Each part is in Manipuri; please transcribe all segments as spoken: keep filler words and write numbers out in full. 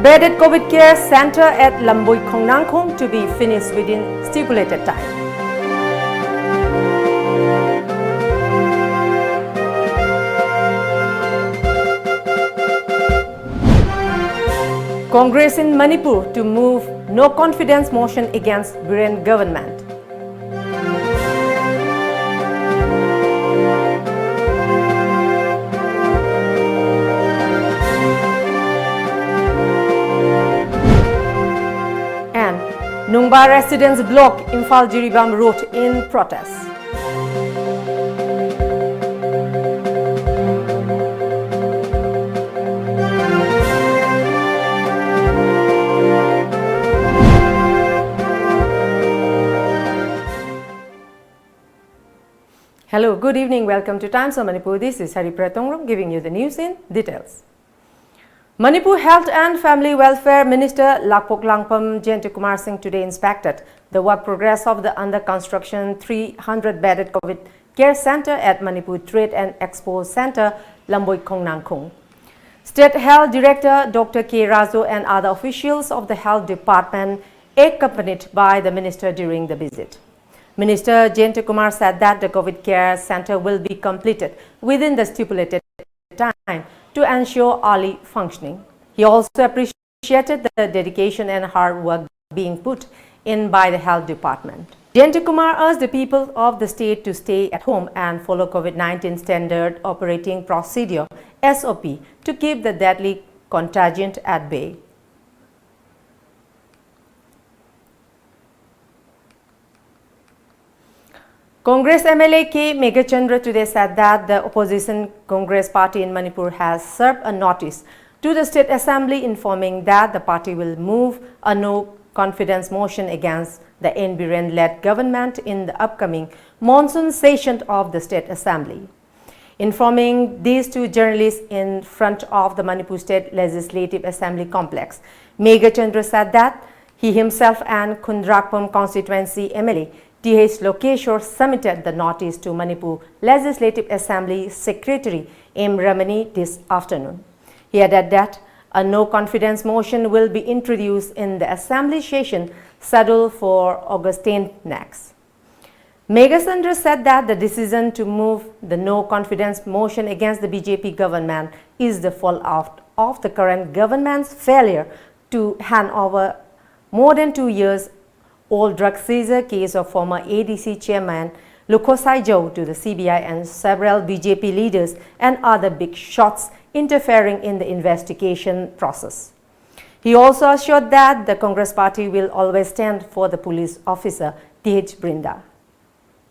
Bedded COVID Care Center at Lamboi Khongnangkhong to be finished within stipulated time. Congress in Manipur to move no confidence motion against Biren government. And Nungba residents block Imphal Jiribam road in protest. Hello, good evening. Welcome to Times of Manipur. This is Haripra Tonglum giving you the news in details. Manipur Health and Family Welfare Minister Lakpok Langpam Jayantakumar Singh today inspected the work progress of the under construction three hundred bedded COVID care center at Manipur Trade and Expo Center, Lamboi Khongnangkhong. State Health Director Doctor K Razo and other officials of the Health Department accompanied by the minister during the visit. Minister Jayantakumar said that the COVID care center will be completed within the stipulated time to ensure early functioning. He also appreciated the dedication and hard work being put in by the health department. Jayantakumar urged the people of the state to stay at home and follow COVID nineteen standard operating procedure, S O P, to keep the deadly contagion at bay. Congress M L A K Meghachandra today said that the opposition Congress party in Manipur has served a notice to the State Assembly informing that the party will move a no confidence motion against the N Biren led government in the upcoming monsoon session of the State Assembly. Informing these two journalists in front of the Manipur State Legislative Assembly complex, Meghachandra said that he himself and Khundrakpam constituency M L A T H Lokeshwar submitted the notice to Manipur Legislative Assembly Secretary M Ramani this afternoon. He added that A no confidence motion will be introduced in the assembly session scheduled for August tenth next. Meghachandra said that the decision to move the no confidence motion against the B J P government is the fallout of the current government's failure to hand over more than two years old drug seizure case of former A D C chairman Lukhosai Joe to the C B I and several B J P leaders and other big shots interfering in the investigation process. He also assured that the Congress party will always stand for the police officer T H Brinda.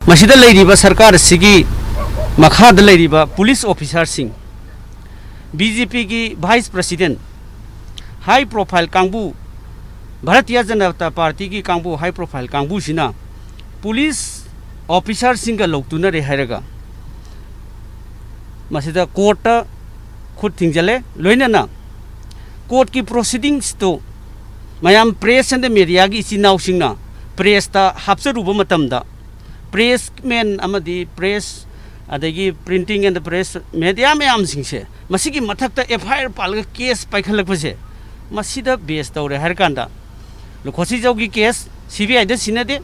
ꯃꯁꯤꯗ ꯂꯩꯔꯤꯕ ꯁꯔꯀꯥꯔ ꯑꯁꯤꯒꯤ ꯃꯈꯥꯗ ꯂꯩꯔꯤꯕ ꯄꯨꯂꯤꯁ ꯑꯣꯐꯤꯁꯥꯔꯁꯤꯡ, ꯕꯤ ꯖꯦ ꯄꯤꯒꯤ ꯚꯥꯏꯁ ꯄ꯭ꯔꯁꯤꯗꯦꯟ, ꯍꯥꯏ ꯄ꯭ꯔꯣꯐꯥꯏꯜ ꯀꯥꯡꯕꯨ, ꯚꯥꯔꯇꯤꯌꯥ ꯖꯅꯇꯥ ꯄꯥꯔꯇꯤꯒꯤ ꯀꯥꯡꯕꯨ, ꯍꯥꯏ ꯄ꯭ꯔꯣꯐꯥꯏꯜ ꯀꯥꯡꯕꯨꯁꯤꯅ ꯄꯨꯂꯤꯁ ꯑꯣꯐꯤꯁꯥꯔꯁꯤꯡꯒ ꯂꯧꯇꯨꯅꯔꯦ ꯍꯥꯏꯔꯒ ꯃꯁꯤꯗ ꯀꯣꯔꯠꯇ ꯈꯨꯠ ꯊꯤꯡꯖꯤꯜꯂꯦ꯫ ꯂꯣꯏꯅꯅ ꯀꯣꯔꯠꯀꯤ ꯄ꯭ꯔꯣꯁꯤꯗꯤꯡꯁꯇꯨ ꯃꯌꯥꯝ ꯄ꯭ꯔꯦꯁ ꯑꯦꯟ ꯃꯦꯗꯤꯌꯥꯒꯤ ꯏꯆꯤꯟ ꯏꯅꯥꯎꯁꯤꯡꯅ ꯄ꯭ꯔꯦꯁꯇ ꯍꯥꯞꯆꯔꯨꯕ ꯃꯇꯝꯗ, ꯄ꯭ꯔꯦꯁ ꯃꯦꯟ ꯑꯃꯗꯤ ꯄ꯭ꯔꯦꯁ ꯑꯗꯒꯤ ꯄ꯭ꯔꯤꯟꯇꯤꯡ ꯑꯦꯟ ꯄ꯭ꯔꯦꯁ ꯃꯦꯗꯤꯌꯥ ꯃꯌꯥꯝꯁꯤꯡꯁꯦ ꯃꯁꯤꯒꯤ ꯃꯊꯛꯇ ꯑꯦꯐ ꯑꯥꯏ ꯑꯥꯔ ꯄꯥꯜꯂꯒ ꯀꯦꯁ ꯄꯥꯏꯈꯠꯂꯛꯄꯁꯦ, ꯃꯁꯤꯗ ꯕꯦꯁ ꯇꯧꯔꯦ ꯍꯥꯏꯔꯀꯥꯟꯗ ꯂꯨꯈꯣꯁꯤꯖꯧꯒꯤ ꯀꯦꯁ ꯁꯤ ꯕꯤ ꯑꯥꯏꯗ ꯁꯤꯟꯅꯗꯦ꯫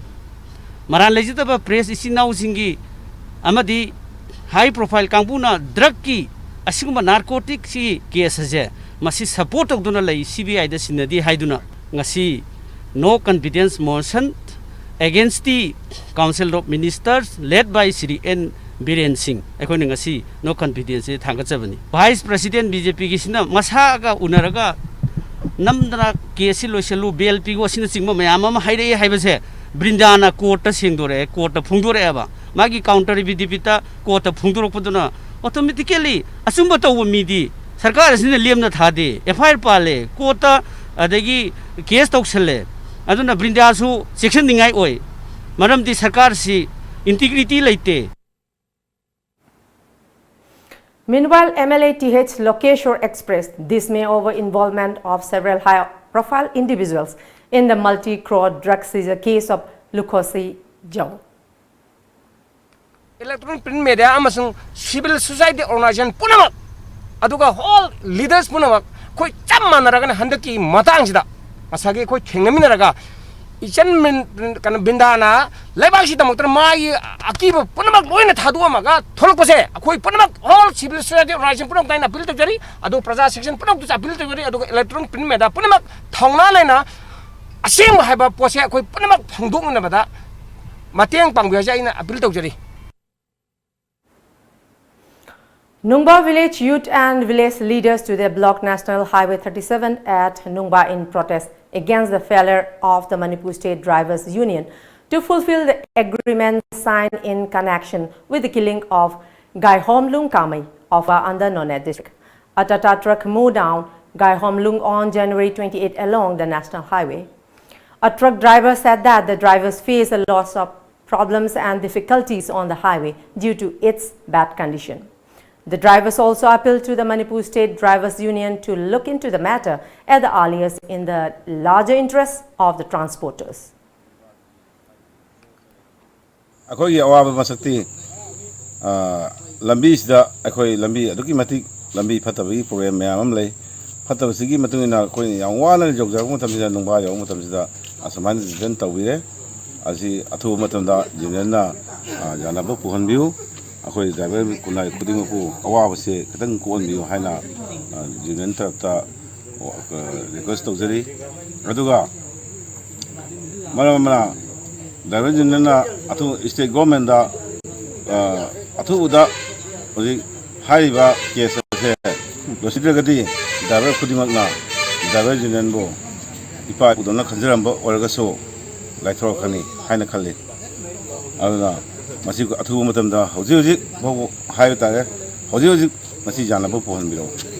ꯃꯔꯥꯜ ꯂꯩꯖꯗꯕ ꯄ꯭ꯔꯦꯁ ꯏꯆꯤꯟ ꯏꯅꯥꯎꯁꯤꯡꯒꯤ ꯑꯃꯗꯤ ꯍꯥꯏ ꯄ꯭ꯔꯣꯐꯥꯏꯜ ꯀꯥꯡꯕꯨꯅ ꯗ꯭ꯔꯒꯀꯤ ꯑꯁꯤꯒꯨꯝꯕ ꯅꯥꯔꯀꯣꯇꯤꯛꯁꯀꯤ ꯀꯦꯁ ꯑꯁꯦ ꯃꯁꯤ ꯁꯄꯣꯔꯠ ꯇꯧꯗꯨꯅ ꯂꯩ, ꯁꯤ ꯕꯤ ꯑꯥꯏꯗ ꯁꯤꯟꯅꯗꯦ ꯍꯥꯏꯗꯨꯅ ꯉꯁꯤ no confidence motion against the Council of Ministers led by Shri N Biren Singh ꯑꯩꯈꯣꯏꯅ ꯉꯁꯤ ꯅꯣ ꯀꯟꯐꯤꯗꯦꯟꯁꯁꯤ ꯊꯥꯡꯒꯠꯆꯕꯅꯤ꯫ ꯚꯥꯏꯁ ꯄ꯭ꯔꯁꯤꯗꯦꯟ ꯕꯤ ꯖꯦ ꯄꯤꯒꯤꯁꯤꯅ ꯃꯁꯥꯒ ꯎꯅꯔꯒ ꯅꯝꯗꯅ ꯀꯦꯁꯁꯤ ꯂꯣꯏꯁꯤꯜꯂꯨ, ꯕꯦꯜ ꯄꯤꯌꯨ ꯑꯁꯤꯅꯆꯤꯡꯕ ꯃꯌꯥꯝ ꯑꯃ ꯍꯥꯏꯔꯛꯏ ꯍꯥꯏꯕꯁꯦ ꯕ꯭ꯔꯤꯟꯗꯥꯅ ꯀꯣꯔꯠꯇ ꯁꯦꯡꯗꯣꯔꯛꯑꯦ, ꯀꯣꯔꯠꯇ ꯐꯣꯡꯗꯣꯔꯛꯑꯦꯕ꯫ ꯃꯥꯒꯤ ꯀꯥꯎꯟꯇꯔ ꯑꯦꯐꯤꯗꯦꯕꯤꯠꯇ ꯀꯣꯔꯠꯇ ꯐꯣꯡꯗꯣꯔꯛꯄꯗꯨꯅ ꯑꯣꯇꯣꯃꯦꯇꯤꯀꯦꯂꯤ ꯑꯆꯨꯝꯕ ꯇꯧꯕ ꯃꯤꯗꯤ ꯁꯔꯀꯥꯔ ꯑꯁꯤꯅ ꯂꯦꯝꯅ ꯊꯥꯗꯦ, ꯑꯦꯐ ꯑꯥꯏ ꯑꯥꯔ ꯄꯥꯜꯂꯦ, ꯀꯣꯔꯠꯇ ꯑꯗꯒꯤ ꯀꯦꯁ ꯇꯧꯁꯜꯂꯦ꯫ ꯑꯗꯨꯅ ꯕ꯭ꯔꯤꯟꯗꯥꯁꯨ ꯆꯦꯛꯁꯤꯟꯅꯤꯡꯉꯥꯏ ꯑꯣꯏ, ꯃꯔꯝꯗꯤ ꯁꯔꯀꯥꯔꯁꯤ ꯏꯟꯇꯤꯒ꯭ꯔꯤꯇꯤ ꯂꯩꯇꯦ꯫ Meanwhile, M L A T H Lokeshwar expressed dismay over involvement of several high-profile individuals in the multi-crore drug seizure case of Lukhosi Jao. Electronic print media ꯑꯃꯁꯨꯡ civil society organization ꯄꯨꯝꯅꯃꯛ, ꯑꯗꯨꯒ whole leaders ꯄꯨꯝꯅꯃꯛ, ꯑꯩꯈꯣꯏ ꯆꯞ ꯃꯥꯟꯅꯔꯒꯅ ꯍꯟꯗꯛꯀꯤ ꯃꯇꯥꯡꯁꯤꯗ ꯉꯁꯥꯏꯒꯤ ꯑꯩꯈꯣꯏ ꯊꯦꯡꯅꯃꯤꯟꯅꯔꯒ ꯏꯆꯟ ꯃꯤꯟ-, ꯀꯩꯅꯣ, ꯕꯤꯟꯗꯥꯅ ꯂꯩꯕꯥꯛꯁꯤꯗꯃꯛꯇ ꯃꯥꯒꯤ ꯑꯀꯤꯕ ꯄꯨꯝꯅꯃꯛ ꯂꯣꯏꯅ ꯊꯥꯗꯣꯛꯑꯝꯃꯒ ꯊꯣꯛꯂꯛꯄꯁꯦ ꯑꯩꯈꯣꯏ ꯄꯨꯝꯅꯃꯛ, all civil society organization ꯄꯨꯝꯅꯃꯛꯇ ꯑꯩꯅ appeal ꯇꯧꯖꯔꯤ, ꯑꯗꯨꯒ ꯄ꯭ꯔꯖꯥ section ꯄꯨꯝꯅꯃꯛꯇꯁꯨ appeal ꯇꯧꯖꯔꯤ, ꯑꯗꯨꯒ electronic print media ꯄꯨꯝꯅꯃꯛ ꯊꯧꯅꯥ ꯂꯩꯅ ꯑꯁꯦꯡꯕ ꯍꯥꯏꯕ ꯄꯣꯠꯁꯦ ꯑꯩꯈꯣꯏ ꯄꯨꯝꯅꯃꯛ ꯐꯣꯡꯗꯣꯛꯅꯅꯕꯗ ꯃꯇꯦꯡ ꯄꯥꯡꯕꯤꯌꯨ ꯍꯥꯏꯁꯦ ꯑꯩꯅ appeal ꯇꯧꯖꯔꯤ꯫ Nungba village youth and village leaders today blocked National Highway thirty-seven at Nungba in protest against the failure of the Manipur State Drivers Union to fulfill the agreement signed in connection with the killing of Gaihomlung Kamei of Under Noney district. A Tata truck mowed down Gaihomlung on January twenty-eight along the national highway. A truck driver said that the drivers face a lots of problems and difficulties on the highway due to its bad condition. The drivers also appealed to the Manipur State Drivers Union to look into the matter at the earliest in the larger interests of the transporters. ꯑꯩꯈꯣꯏꯒꯤ ꯑꯋꯥꯕ ꯃꯁꯛꯇꯤ, ꯑ, ꯂꯝꯕꯤꯁꯤꯗ ꯑꯩꯈꯣꯏ ꯂꯝꯕꯤ ꯑꯗꯨꯛꯀꯤ ꯃꯇꯤꯛ ꯂꯝꯕꯤ ꯐꯠꯇꯕꯒꯤ problem ꯃꯌꯥꯝ ꯑꯃ ꯂꯩ꯫ ꯐꯠꯇꯕꯁꯤꯒꯤ ꯃꯇꯨꯡ ꯏꯟꯅ ꯑꯩꯈꯣꯏꯅ ꯌꯥꯝ ꯋꯥꯅ ꯌꯧꯖꯔꯛꯄ ꯃꯇꯝꯁꯤꯗ, ꯅꯨꯡꯕꯥ ꯌꯧꯕ ꯃꯇꯝꯁꯤꯗ ꯑꯁꯨꯃꯥꯏꯅ decision ꯇꯧꯕꯤꯔꯦ꯫ ꯑꯁꯤ ꯑꯊꯨꯕ ꯃꯇꯝꯗ unionꯅ, ꯑ, ꯌꯥꯅꯕ ꯄꯨꯍꯟꯕꯤꯌꯨ꯫ ꯑꯩꯈꯣꯏ driver ꯈꯨꯟꯅꯥꯏ ꯈꯨꯗꯤꯡꯃꯛꯄꯨ ꯑꯋꯥꯕꯁꯦ ꯈꯤꯇꯪ ꯀꯣꯛꯍꯟꯕꯤꯌꯨ ꯍꯥꯏꯅ, ꯑ, union ꯇꯔꯞꯇ, ꯑ, request ꯇꯧꯖꯔꯤ꯫ ꯑꯗꯨꯒ ꯃꯔꯝ ꯑꯃꯅ driver unionꯅ ꯑꯊꯨ-, state governmentꯗ, ꯑ, ꯑꯊꯨꯕꯗ ꯍꯧꯖꯤꯛ ꯍꯥꯏꯔꯤꯕ case ꯑꯁꯦ ꯂꯣꯏꯁꯤꯟꯗ꯭ꯔꯒꯗꯤ driver ꯈꯨꯗꯤꯡꯃꯛꯅ driver unionꯕꯨ ꯏꯄꯥ ꯏꯄꯨꯗꯧꯅ ꯈꯟꯖꯔꯝꯕ ꯑꯣꯏꯔꯒꯁꯨ ꯂꯥꯏꯊꯣꯔꯛꯀꯅꯤ ꯍꯥꯏꯅ ꯈꯜꯂꯤ꯫ ꯑꯗꯨꯅ ꯃꯁꯤ ꯑꯊꯨꯕ ꯃꯇꯝꯗ ꯍꯧꯖꯤꯛ ꯍꯧꯖꯤꯛ ꯐꯥꯎꯕ ꯍꯥꯏꯕ ꯇꯥꯔꯦ, ꯍꯧꯖꯤꯛ ꯍꯧꯖꯤꯛ ꯃꯁꯤ ꯌꯥꯅꯕ ꯄꯨꯍꯟꯕꯤꯔꯛꯎ꯫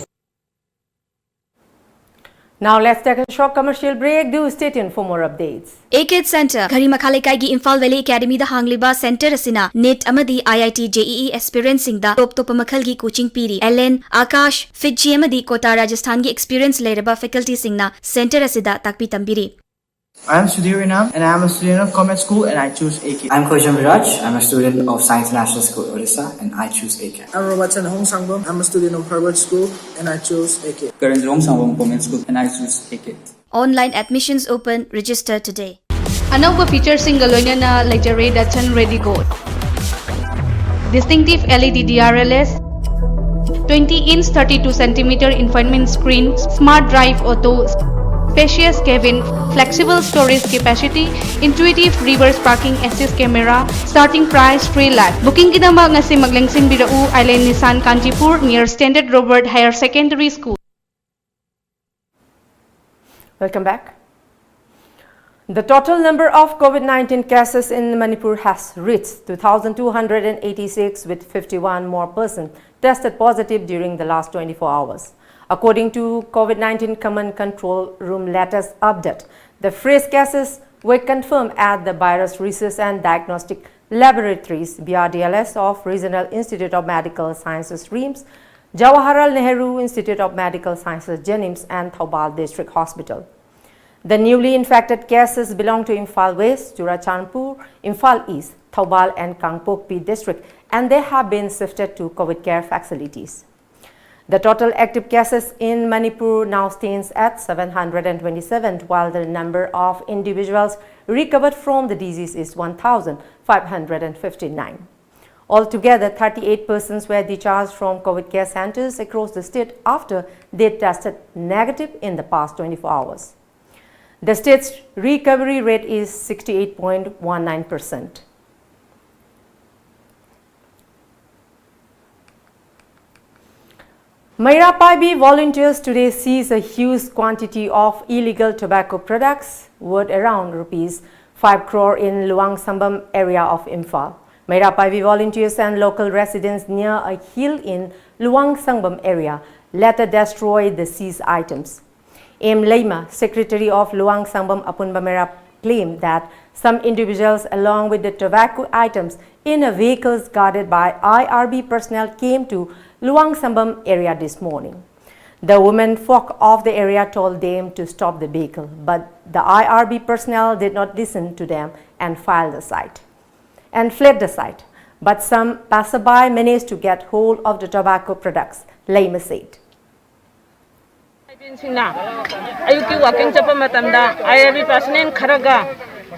Now let's take a short commercial break. Do stay tuned for more updates. A K centre, ꯘꯔꯤꯃꯈꯥ ꯂꯩꯀꯥꯏꯒꯤ ꯏꯝꯐꯥꯜ ꯚꯦꯂꯤ ꯑꯦꯀꯥꯗꯃꯤꯗ ꯍꯥꯡꯂꯤꯕ ꯁꯦꯟꯇꯔ ꯑꯁꯤꯅ ꯅꯤꯠ ꯑꯃꯗꯤ I I T J E E ꯑꯦꯁꯄꯤꯔꯦꯟꯠꯁꯤꯡꯗ ꯇꯣꯞ ꯇꯣꯞꯄ ꯃꯈꯜꯒꯤ ꯀꯣꯆꯤꯡ ꯄꯤꯔꯤ꯫ ꯑꯦꯂꯦꯟ, ꯑꯥꯀꯥꯁ, ꯐꯤꯠꯖꯤ ꯑꯃꯗꯤ ꯀꯣꯇꯥ ꯔꯥꯖꯁꯊꯥꯟꯒꯤ ꯑꯦꯛꯁꯄꯤꯔꯤꯌꯦꯟꯁ ꯂꯩꯔꯕ ꯐꯦꯀꯜꯇꯤꯁꯤꯡꯅ ꯁꯦꯟꯇꯔ ꯑꯁꯤꯗ ꯇꯥꯛꯄꯤ ꯇꯝꯕꯤꯔꯤ꯫ I am Sudhir Inam, and I am a student of Comet School, and I choose A K. I'm Khoisham Viraj. I'm a student of Science National School, Orissa, and I choose A K. I'm Robertson Hong Sangbum. I'm a student of Harvard School, and I choose A K. Karan Rong Sangbum, Comet School, and I choose A K. Online admissions open. Register today. ꯑꯅꯧꯕ featureꯁꯤꯡꯒ ꯂꯣꯏꯅꯅ ꯂꯩꯖꯔꯦ Datsun Redigo. Distinctive L E D D R L S, twenty inch thirty-two centimeter infotainment screen, smart drive auto, spacious cabin, flexible storage capacity, intuitive reverse parking assist camera, starting price three lakh. Bookingꯒꯤꯗꯃꯛ ꯉꯁꯤꯃꯛ ꯂꯦꯡꯁꯤꯟꯕꯤꯔꯛꯎ, Island Nissan Kanchipur near Standard Robert Higher Secondary School. Welcome back. The total number of COVID nineteen cases in Manipur has reached two thousand two hundred eighty-six, with fifty-one more persons tested positive during the last twenty-four hours. According to COVID nineteen Command Control Room latest update, the fresh cases were confirmed at the Virus Research and Diagnostic Laboratories, B R D L S, of Regional Institute of Medical Sciences, RIMS, Jawaharlal Nehru Institute of Medical Sciences, JNIMS, and Thoubal District Hospital. The newly infected cases belong to Imphal West, Churachandpur, Imphal East, Thoubal, and Kangpokpi district, and they have been shifted to COVID care facilities. The total active cases in Manipur now stands at seven hundred twenty-seven, while the number of individuals recovered from the disease is one thousand five hundred fifty-nine. Altogether, thirty-eight persons were discharged from COVID care centers across the state after they tested negative in the past twenty-four hours. The state's recovery rate is sixty-eight point one nine percent. Meira Paibi volunteers today seized a huge quantity of illegal tobacco products worth around rupees five crore in Luang Sambam area of Imphal. Meira Paibi volunteers and local residents near a hill in Luang Sambam area later destroyed the seized items. M Leima, secretary of Luang Sambam Apunba Meira, claimed that some individuals, along with the tobacco items in a vehicles guarded by I R B personnel, came to Luang Sambam area this morning. The women folk of the area told them to stop the vehicle, but the I R B personnel did not listen to them and filed the site and fled the site. But some passerby managed to get hold of the tobacco products, Lema said. ꯁꯤꯡꯅ ꯑꯌꯨꯛꯀꯤ ꯋꯥꯀꯤꯡ ꯆꯠꯄ ꯃꯇꯝꯗ ꯑꯥꯏ ꯑꯥꯔ ꯕꯤ ꯄꯥꯔꯁꯅꯦꯜ ꯈꯔꯒ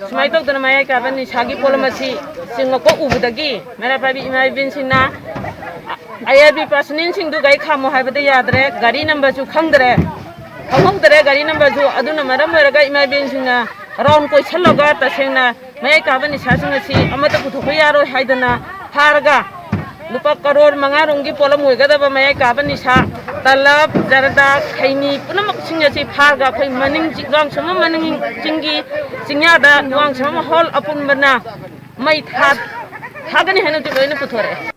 ꯁꯨꯃꯥꯏꯅ ꯇꯧꯗꯅ ꯃꯌꯥꯏ ꯀꯥꯕ ꯅꯤꯁꯥꯒꯤ ꯄꯣꯠꯂꯝ ꯑꯁꯤ ꯆꯤꯡꯉꯛꯄ ꯎꯕꯗꯒꯤ ꯃꯩꯔꯥ ꯄꯥꯏꯕꯤ ꯏꯃꯥ ꯏꯕꯦꯟꯁꯤꯡꯅ ꯑꯥꯏ ꯑꯥꯔ ꯕꯤ ꯄꯥꯔꯁꯅꯦꯜꯁꯤꯡꯗꯨ ꯒꯥꯔꯤ ꯈꯥꯝꯃꯣ ꯍꯥꯏꯕꯗ ꯌꯥꯗ꯭ꯔꯦ, ꯒꯥꯔꯤ ꯅꯝꯕꯔꯁꯨ ꯈꯪꯗ꯭ꯔꯦ, ꯈꯪꯍꯧꯗ꯭ꯔꯦ ꯒꯥꯔꯤ ꯅꯝꯕꯔꯁꯨ꯫ ꯑꯗꯨꯅ ꯃꯔꯝ ꯑꯣꯏꯔꯒ ꯏꯃꯥ ꯏꯕꯦꯟꯁꯤꯡꯅ ꯔꯥꯎꯟ ꯀꯣꯏꯁꯜꯂꯒ ꯇꯁꯦꯡꯅ ꯃꯌꯥꯏ ꯀꯥꯕ ꯅꯤꯁꯥꯁꯤꯡ ꯑꯁꯤ ꯑꯃꯠꯇ ꯄꯨꯊꯣꯛꯄ ꯌꯥꯔꯣꯏ ꯍꯥꯏꯗꯅ ꯐꯥꯔꯒ ꯂꯨꯄꯥ ꯀꯔꯣꯔ ꯃꯉꯥ ꯔꯣꯝꯒꯤ ꯄꯣꯠꯂꯝ ꯑꯣꯏꯒꯗꯕ ꯃꯌꯥꯏ ꯀꯥꯕ ꯅꯤꯁꯥ, ꯇꯂꯞ, ꯖꯔꯗꯥ, ꯈꯩꯅꯤ ꯄꯨꯝꯅꯃꯛꯁꯤꯡ ꯑꯁꯤ ꯐꯥꯔꯒ ꯑꯩꯈꯣꯏ ꯃꯅꯤꯡ ꯆꯤꯡ ꯋꯥꯡꯁꯨꯃ ꯃꯅꯤꯡ ꯆꯤꯡꯒꯤ ꯆꯤꯡꯌꯥꯗ ꯋꯥꯡꯁꯨꯃ ꯍꯣꯜ ꯑꯄꯨꯟꯕꯅ ꯃꯩ ꯊꯥ-, ꯊꯥꯒꯅꯤ ꯍꯥꯏꯅ ꯍꯧꯖꯤꯛ ꯂꯣꯏꯅ ꯄꯨꯊꯣꯔꯛꯑꯦ꯫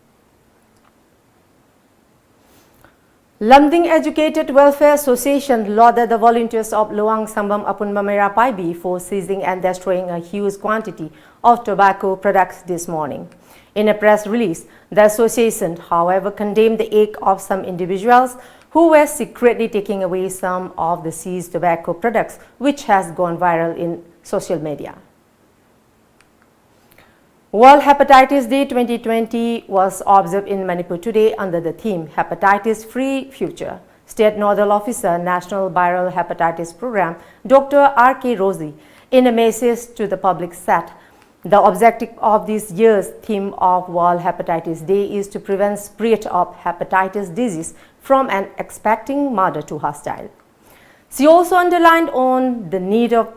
Lumding Educated Welfare Association lauded the volunteers of Luang Sambam Apunba Meira Paibi for seizing and destroying a huge quantity of tobacco products this morning. In a press release, the association, however, condemned the act of some individuals who were secretly taking away some of the seized tobacco products, which has gone viral in social media. World Hepatitis Day twenty twenty was observed in Manipur today under the theme Hepatitis Free Future. State Nodal Officer, National Viral Hepatitis Program, Doctor R K Rosie, in a message to the public, said the objective of this year's theme of World Hepatitis Day is to prevent spread of hepatitis disease from an expecting mother to her child. She also underlined on the need of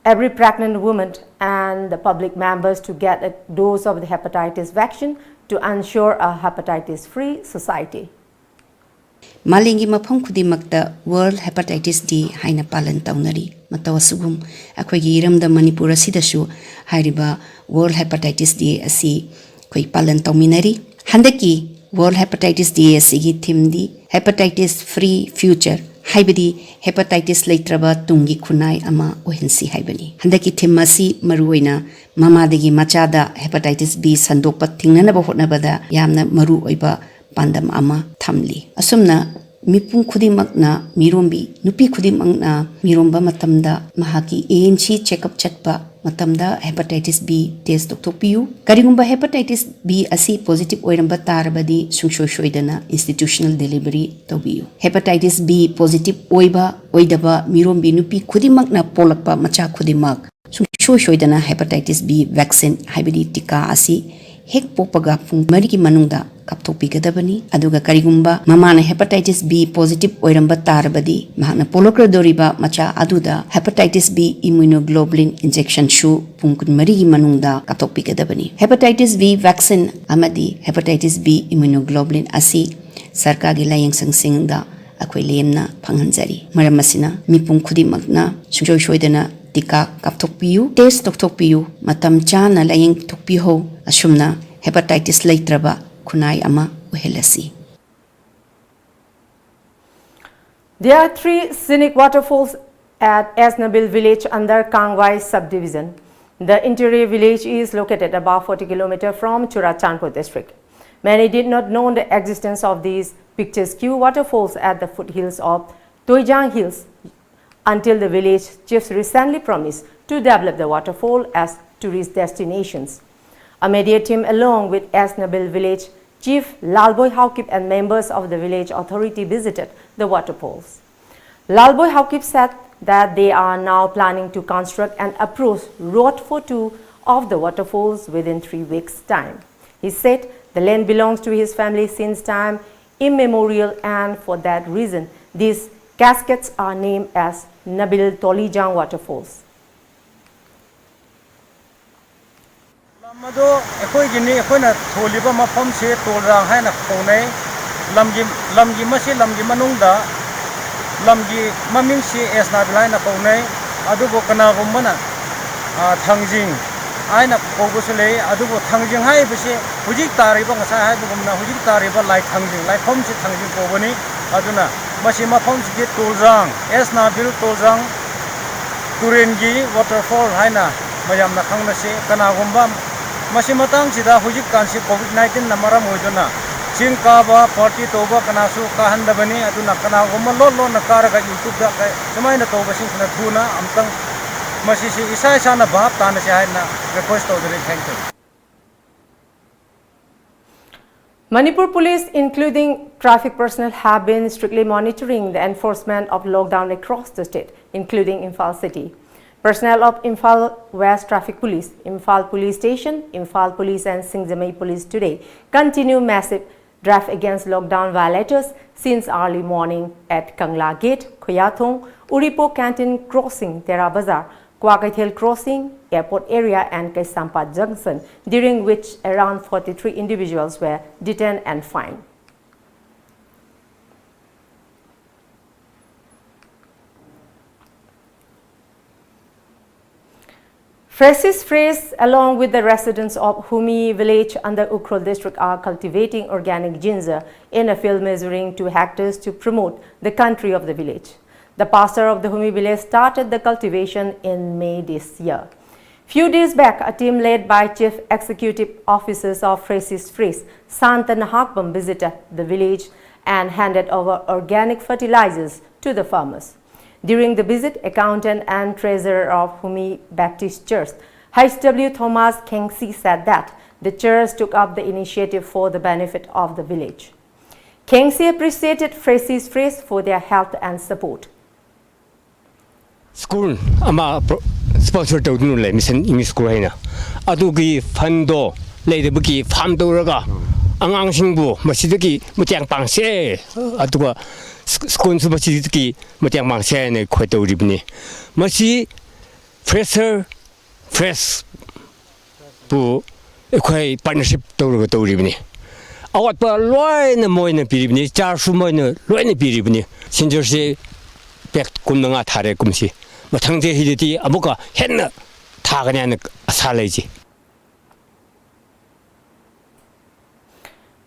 every pregnant woman and the public members to get a dose of the hepatitis vaccine to ensure a hepatitis-free society. ꯃꯥꯂꯦꯝꯒꯤ ꯃꯐꯝ ꯈꯨꯗꯤꯡꯃꯛꯇ World Hepatitis Day ꯍꯥꯏꯅ ꯄꯥꯂꯟ ꯇꯧꯅꯔꯤ꯫ ꯃꯇꯧ ꯑꯁꯨꯒꯨꯝ ꯑꯩꯈꯣꯏꯒꯤ ꯏꯔꯝꯗꯝ ꯃꯅꯤꯄꯨꯔ ꯑꯁꯤꯗꯁꯨ ꯍꯥꯏꯔꯤꯕ World Hepatitis Day ꯑꯁꯤ ꯑꯩꯈꯣꯏ ꯄꯥꯂꯟ ꯇꯧꯃꯤꯟꯅꯔꯤ꯫ ꯍꯟꯗꯛꯀꯤ World Hepatitis Day ꯑꯁꯤꯒꯤ themeꯗꯤ Hepatitis Free Future, ꯍꯥꯏꯕꯗꯤ hepatitis ꯂꯩꯇ꯭ꯔꯕ ꯇꯨꯡꯒꯤ ꯈꯨꯟꯅꯥꯏ ꯑꯃ ꯑꯣꯏꯍꯟꯁꯤ ꯍꯥꯏꯕꯅꯤ꯫ ꯍꯟꯗꯛꯀꯤ theme ꯑꯁꯤ ꯃꯔꯨꯑꯣꯏꯅ ꯃꯃꯥꯗꯒꯤ ꯃꯆꯥꯗ hepatitis B ꯁꯟꯗꯣꯛꯄ ꯊꯤꯡꯅꯅꯕ ꯍꯣꯠꯅꯕꯗ ꯌꯥꯝꯅ ꯃꯔꯨ ꯑꯣꯏꯕ ꯄꯥꯟꯗꯝ ꯑꯃ ꯊꯝꯂꯤ꯫ ꯑꯁꯨꯝꯅ ꯃꯤꯄꯨꯝ ꯈꯨꯗꯤꯡꯃꯛꯅ ꯃꯤꯔꯣꯝꯕꯤ, ꯅꯨꯄꯤ ꯈꯨꯗꯤꯡꯃꯛꯅ ꯃꯤꯔꯣꯝꯕ ꯃꯇꯝꯗ ꯃꯍꯥꯛꯀꯤ ꯑꯦ ꯑꯦꯟ ꯁꯤ ꯆꯦꯛꯑꯞ ꯆꯠꯄ ꯃꯇꯝꯗ ꯍꯦꯄꯥꯇꯥꯏꯇꯤꯁ ꯕꯤ ꯇꯦꯁ ꯇꯧꯊꯣꯛꯄꯤꯌꯨ꯫ ꯀꯔꯤꯒꯨꯝꯕ ꯍꯦꯄꯥꯇꯥꯏꯇꯤꯁ ꯕꯤ ꯑꯁꯤ ꯄꯣꯖꯤꯇꯤꯚ ꯑꯣꯏꯔꯝꯕ ꯇꯥꯔꯕꯗꯤ ꯁꯨꯡꯁꯣꯏ ꯁꯣꯏꯗꯅ ꯏꯟꯁꯇꯤꯇ꯭ꯌꯨꯁꯅꯦꯜ ꯗꯦꯂꯤꯚꯔꯤ ꯇꯧꯕꯤꯌꯨ꯫ ꯍꯦꯄꯥꯇꯥꯏꯇꯤꯁ ꯕꯤ ꯄꯣꯖꯤꯇꯤꯚ ꯑꯣꯏꯕ ꯑꯣꯏꯗꯕ ꯃꯤꯔꯣꯝꯕꯤ ꯅꯨꯄꯤ ꯈꯨꯗꯤꯡꯃꯛꯅ ꯄꯣꯛꯂꯛꯄ ꯃꯆꯥ ꯈꯨꯗꯤꯡꯃꯛ ꯁꯨꯡꯁꯣꯏ ꯁꯣꯏꯗꯅ ꯍꯦꯄꯥꯇꯥꯏꯇꯤꯁ ꯕꯤ ꯚꯦꯛꯁꯤꯟ ꯍꯥꯏꯕꯗꯤ ꯇꯤꯀꯥ ꯑꯁꯤ ꯍꯦꯛ ꯄꯣꯛꯄꯒ ꯄꯨꯡ ꯃꯔꯤꯒꯤ ꯃꯅꯨꯡꯗ ꯀꯥꯞꯊꯣꯛꯄꯤꯒꯗꯕꯅꯤ꯫ ꯑꯗꯨꯒ ꯀꯔꯤꯒꯨꯝꯕ ꯃꯃꯥꯅ ꯍꯦꯄꯥꯇꯥꯏꯇꯤꯁ ꯕꯤ ꯄꯣꯖꯤꯇꯤꯚ ꯑꯣꯏꯔꯝꯕ ꯇꯥꯔꯕꯗꯤ ꯃꯍꯥꯛꯅ ꯄꯣꯛꯂꯛꯀꯗꯧꯔꯤꯕ ꯃꯆꯥ ꯑꯗꯨꯗ ꯍꯦꯄꯥꯇꯥꯏꯇꯤꯁ ꯕꯤ ꯏꯝꯃꯨꯅꯣꯒ꯭ꯂꯣꯕꯨꯂꯤꯟ ꯏꯟꯖꯦꯛꯁꯟꯁꯨ ꯄꯨꯡ ꯀꯨꯟꯃꯔꯤꯒꯤ ꯃꯅꯨꯡꯗ ꯀꯥꯞꯊꯣꯛꯄꯤꯒꯗꯕꯅꯤ꯫ ꯍꯦꯄꯥꯇꯥꯏꯇꯤꯁ ꯕꯤ ꯚꯦꯛꯁꯤꯟ ꯑꯃꯗꯤ ꯍꯦꯄꯥꯇꯥꯏꯇꯤꯁ ꯕꯤ ꯏꯝꯃꯨꯅꯣꯒ꯭ꯂꯣꯕꯨꯂꯤꯟ ꯑꯁꯤ ꯁꯔꯀꯥꯔꯒꯤ ꯂꯥꯏꯌꯦꯡꯁꯪꯁꯤꯡꯗ ꯑꯩꯈꯣꯏ ꯂꯦꯝꯅ ꯐꯪꯍꯟꯖꯔꯤ꯫ ꯃꯔꯝ ꯑꯁꯤꯅ ꯃꯤꯄꯨꯝ ꯈꯨꯗꯤꯡꯃꯛꯅ ꯁꯨꯡꯁꯣꯏ ꯁꯣꯏꯗꯅ ꯇꯤꯀꯥ ꯀꯥꯞꯊꯣꯛꯄꯤꯌꯨ, ꯇꯦꯁ ꯇꯧꯊꯣꯛꯄꯤꯌꯨ, ꯃꯇꯝ ꯆꯥꯅ ꯂꯥꯏꯌꯦꯡ ꯊꯣꯛꯄꯤꯍꯧ꯫ ꯑꯁꯨꯝꯅ ꯍꯦꯄꯥꯇꯥꯏꯇꯤꯁ ꯂꯩꯇ꯭ꯔꯕ ꯈꯨꯟꯅꯥꯏ ꯑꯃ ꯑꯣꯏꯍꯜꯂꯁꯤ꯫ There are three scenic waterfalls at Esnabil village under Kangwai subdivision. The interior village is located about forty kilometers from Churachandpur district. Many did not know the existence of these picturesque waterfalls at the foothills of Toijang Hills until the village chiefs recently promised to develop the waterfall as tourist destinations. A media team along with Esnabil village chief Lalboi Haokip and members of the village authority visited the waterfalls. Lalboi Haokip said that they are now planning to construct an approach road for two of the waterfalls within three weeks' time. He said the land belongs to his family since time immemorial, and for that reason, these cascades are named as Nabil Tolijang waterfalls. ꯂꯝ ꯑꯗꯣ ꯑꯩꯈꯣꯏꯒꯤꯅꯤ, ꯑꯩꯈꯣꯏꯅ ꯊꯣꯜꯂꯤꯕ ꯃꯐꯝꯁꯦ ꯇꯣꯜꯖꯥꯡ ꯍꯥꯏꯅ ꯀꯧꯅꯩ꯫ ꯂꯝꯒꯤ, ꯂꯝꯒꯤ, ꯃꯁꯤ ꯂꯝꯒꯤ ꯃꯅꯨꯡꯗ ꯂꯝꯒꯤ ꯃꯃꯤꯡꯁꯤ ꯑꯦꯁꯅꯥꯕꯤꯜ ꯍꯥꯏꯅ ꯀꯧꯅꯩ꯫ ꯑꯗꯨꯕꯨ ꯀꯅꯥꯒꯨꯝꯕꯅ, ꯑ, ꯊꯥꯡꯖꯤꯡ ꯍꯥꯏꯅ ꯀꯧꯕꯁꯨ ꯂꯩ꯫ ꯑꯗꯨꯕꯨ ꯊꯥꯡꯖꯤꯡ ꯍꯥꯏꯕꯁꯤ ꯍꯧꯖꯤꯛ ꯇꯥꯔꯤꯕ, ꯉꯁꯥꯏ ꯍꯥꯏꯕꯒꯨꯝꯅ ꯍꯧꯖꯤꯛ ꯇꯥꯔꯤꯕ ꯂꯥꯏ ꯊꯥꯡꯖꯤꯡ, ꯂꯥꯏꯐꯝꯁꯤ ꯊꯥꯡꯖꯤꯡ ꯀꯧꯕꯅꯤ꯫ ꯑꯗꯨꯅ ꯃꯁꯤ ꯃꯐꯝꯁꯤꯗꯤ ꯇꯣꯜꯖꯥꯡ, ꯑꯦꯁꯅꯥꯕꯤꯜ ꯇꯣꯜꯖꯥꯡ ꯇꯨꯔꯦꯜꯒꯤ waterfall ꯍꯥꯏꯅ ꯃꯌꯥꯝꯅ ꯈꯪꯅꯁꯤ꯫ ꯀꯅꯥꯒꯨꯝꯕ ꯃꯁꯤ ꯃꯇꯥꯡꯁꯤꯗ ꯍꯧꯖꯤꯛꯀꯥꯟꯁꯤ COVID nineteenꯅ ꯃꯔꯝ ꯑꯣꯏꯗꯨꯅ ꯆꯤꯡ ꯀꯥꯕ, ꯄꯥꯔꯇꯤ ꯇꯧꯕ ꯀꯅꯥꯁꯨ ꯀꯥꯍꯟꯗꯕꯅꯤ꯫ ꯑꯗꯨꯅ ꯀꯅꯥꯒꯨꯝꯕ ꯂꯣꯟ ꯂꯣꯟꯅ ꯀꯥꯔꯒ ꯌꯨꯇ꯭ꯌꯨꯕꯇ ꯀ-, ꯁꯨꯃꯥꯏꯅ ꯇꯧꯕꯁꯤꯡꯁꯤꯅ ꯊꯨꯅ ꯑꯃꯨꯛꯇꯪ ꯃꯁꯤꯁꯤ ꯏꯁꯥ ꯏꯁꯥꯅ ꯚꯥꯞ ꯇꯥꯅꯁꯦ ꯍꯥꯏꯅ ꯔꯤꯀ꯭ꯋꯦꯁ ꯇꯧꯖꯔꯤ꯫ Thank you. Manipur police, including traffic personnel, have been strictly monitoring the enforcement of lockdown across the state, including Imphal city. Personnel of Imphal West Traffic Police, Imphal Police Station, Imphal Police and Singjamei Police today continue massive drive against lockdown violators since early morning at Kangla Gate, Khoyathong, Uripo Canteen Crossing, Tera Bazar, Kwa Kaithel Crossing, Airport Area and Kaisampat Junction, during which around forty-three individuals were detained and fined. Francis Frace, along with the residents of Humi village under Ukhrul district, are cultivating organic ginger in a field measuring two hectares to promote the country of the village. The pastor of the Humi village started the cultivation in May this year. Few days back, a team led by Chief Executive Officers of Francis Frace, Santa Nahakbam visited the village and handed over organic fertilizers to the farmers. During the visit, accountant and treasurer of Humi Baptist Church, H W Thomas Kengsi, said that the church took up the initiative for the benefit of the village. Kengsi appreciated Francis Frace for their help and support. School ꯑꯃ ꯄ꯭ꯔꯣ- sponsor ꯇꯧꯗꯨꯅ ꯂꯩ, Mission English School ꯍꯥꯏꯅ꯫ ꯑꯗꯨꯒꯤ fundꯗꯣ ꯂꯩꯔꯕꯒꯤ farm ꯇꯧꯔꯒ ꯑꯉꯥꯡꯁꯤꯡꯕꯨ ꯃꯁꯤꯗꯒꯤ ꯃꯇꯦꯡ ꯄꯥꯡꯁꯦ, ꯑꯗꯨꯒ ꯁ꯭ꯀꯨꯜꯁꯨ ꯃꯁꯤꯗꯒꯤ ꯃꯇꯦꯡ ꯄꯥꯡꯁꯦ ꯍꯥꯏꯅ ꯑꯩꯈꯣꯏ ꯇꯧꯔꯤꯕꯅꯤ꯫ ꯃꯁꯤ Francis Frace ꯄꯨ ꯑꯩꯈꯣꯏ partnership ꯇꯧꯔꯒ ꯇꯧꯔꯤꯕꯅꯤ꯫ ꯑꯋꯥꯠꯄ ꯂꯣꯏꯅ ꯃꯣꯏꯅ ꯄꯤꯔꯤꯕꯅꯤ, ꯆꯥꯔꯁꯨ ꯃꯣꯏꯅ ꯂꯣꯏꯅ ꯄꯤꯔꯤꯕꯅꯤ꯫ ꯁꯤꯟꯖꯔꯁꯤ bag ꯀꯨꯟ ꯃꯉꯥ ꯊꯥꯔꯦ ꯀꯨꯝꯁꯤ꯫ ꯃꯊꯪ ꯆꯍꯤꯗꯗꯤ ꯑꯃꯨꯛꯀ ꯍꯦꯟꯅ ꯊꯥꯒꯅꯤ ꯍꯥꯏꯅ ꯑꯁꯥ ꯂꯩꯖꯩ꯫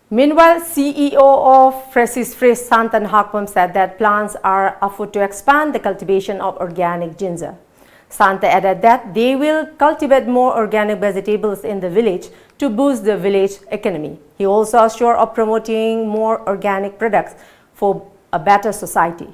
Meanwhile, C E O of Francis Frace, Santan Hakpam, said that plans are afoot to expand the cultivation of organic ginger. Santa added that they will cultivate more organic vegetables in the village to boost the village economy. He also assured of promoting more organic products for a better society.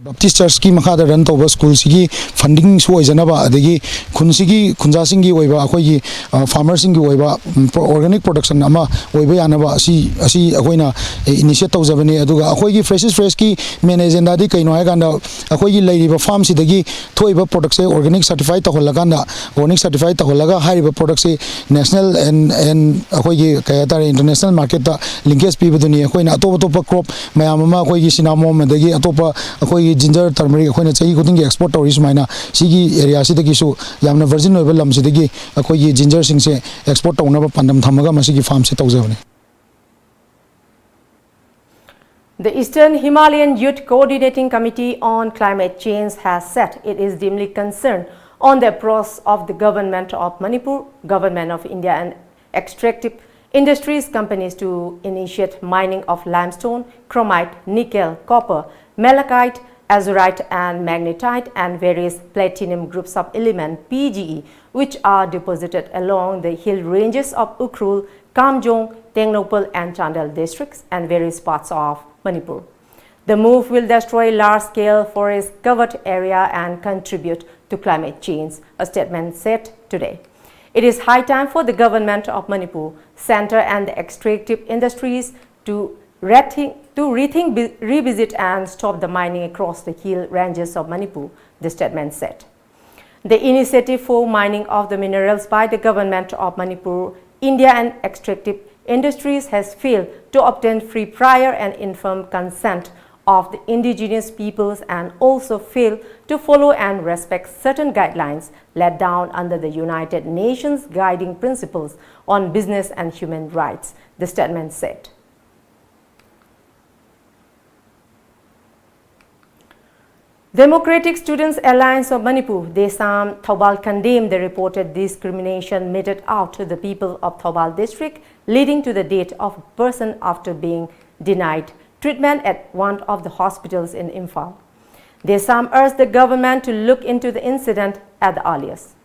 Baptist Churchꯀꯤ ꯃꯈꯥꯗ run ꯇꯧꯕ ꯁ꯭ꯀꯨꯜꯁꯤꯒꯤ fundingꯁꯨ ꯑꯣꯏꯖꯅꯕ, ꯑꯗꯒꯤ ꯈꯨꯟꯁꯤꯒꯤ ꯈꯨꯟꯖꯥꯁꯤꯡꯒꯤ ꯑꯣꯏꯕ, ꯑꯩꯈꯣꯏꯒꯤ farmerꯁꯤꯡꯒꯤ ꯑꯣꯏꯕ organic production ꯑꯃ ꯑꯣꯏꯕ ꯌꯥꯅꯕ ꯑꯁꯤ ꯑꯁꯤ ꯑꯩꯈꯣꯏꯅ initiate ꯇꯧꯖꯕꯅꯤ꯫ ꯑꯗꯨꯒ ꯑꯩꯈꯣꯏꯒꯤ Fresh is Freshꯀꯤ main agendaꯗꯤ ꯀꯩꯅꯣ ꯍꯥꯏ ꯀꯥꯟꯗ, ꯑꯩꯈꯣꯏꯒꯤ ꯂꯩꯔꯤꯕ farmꯁꯤꯗꯒꯤ ꯊꯣꯛꯏꯕ productꯁꯦ organic certify ꯇꯧꯍꯜꯂꯀꯥꯟꯗ, organic certify ꯇꯧꯍꯜꯂꯒ ꯍꯥꯏꯔꯤꯕ productꯁꯤ national and and ꯑꯩꯈꯣꯏꯒꯤ ꯀꯩ ꯍꯥꯏꯇꯥꯔꯦ, international marketꯇ linkage ꯄꯤꯕꯗꯨꯅꯤ꯫ ꯑꯩꯈꯣꯏꯅ ꯑꯇꯣꯞ ꯑꯇꯣꯞꯄ crop ꯃꯌꯥꯝ ꯑꯃ, ꯑꯩꯈꯣꯏꯒꯤ cinnamon ꯑꯗꯒꯤ ꯑꯇꯣꯞꯄ ꯑꯩꯈꯣꯏꯒꯤ ginger, turmeric ꯑꯩꯈꯣꯏꯅ ꯆꯍꯤ ꯈꯨꯗꯤꯡꯒꯤ export ꯇꯧꯔꯤ꯫ ꯁꯨꯃꯥꯏꯅ ꯁꯤꯒꯤ areaꯁꯤꯗꯒꯤꯁꯨ, ꯌꯥꯝꯅ virgin ꯑꯣꯏꯕ ꯂꯝꯁꯤꯗꯒꯤ ꯑꯩꯈꯣꯏꯒꯤ gingerꯁꯤꯡꯁꯦ export ꯇꯧꯅꯕ ꯄꯥꯟꯗꯝ ꯊꯝꯃꯒ ꯃꯁꯤꯒꯤ farmꯁꯦ ꯇꯧꯖꯕꯅꯤ꯫ The Eastern Himalayan Youth Coordinating Committee on Climate Change has said it is deeply concerned on the approach of the Government of Manipur, Government of India and extractive industries companies to initiate mining of limestone, chromite, nickel, copper, malachite, azurite and magnetite and various platinum groups of element P G E, which are deposited along the hill ranges of Ukhrul, Kamjong, Tengnoupal and Chandel districts and various parts of Manipur. The move will destroy large-scale forest covered area and contribute to climate change, a statement said today. It is high time for the government of Manipur, center and the extractive industries to rethink, to rethink, revisit and stop the mining across the hill ranges of Manipur, the statement said. The initiative for mining of the minerals by the government of Manipur, India and extractive industries has failed to obtain free, prior and informed consent of the indigenous peoples and also failed to follow and respect certain guidelines laid down under the United Nations Guiding Principles on Business and Human Rights, the statement said. Democratic Students Alliance of Manipur, DESAM, Thoubal condemned the reported discrimination meted out to the people of Thoubal district, leading to the death of a person after being denied treatment at one of the hospitals in Imphal. Desam urged the government to look into the incident at the earliest.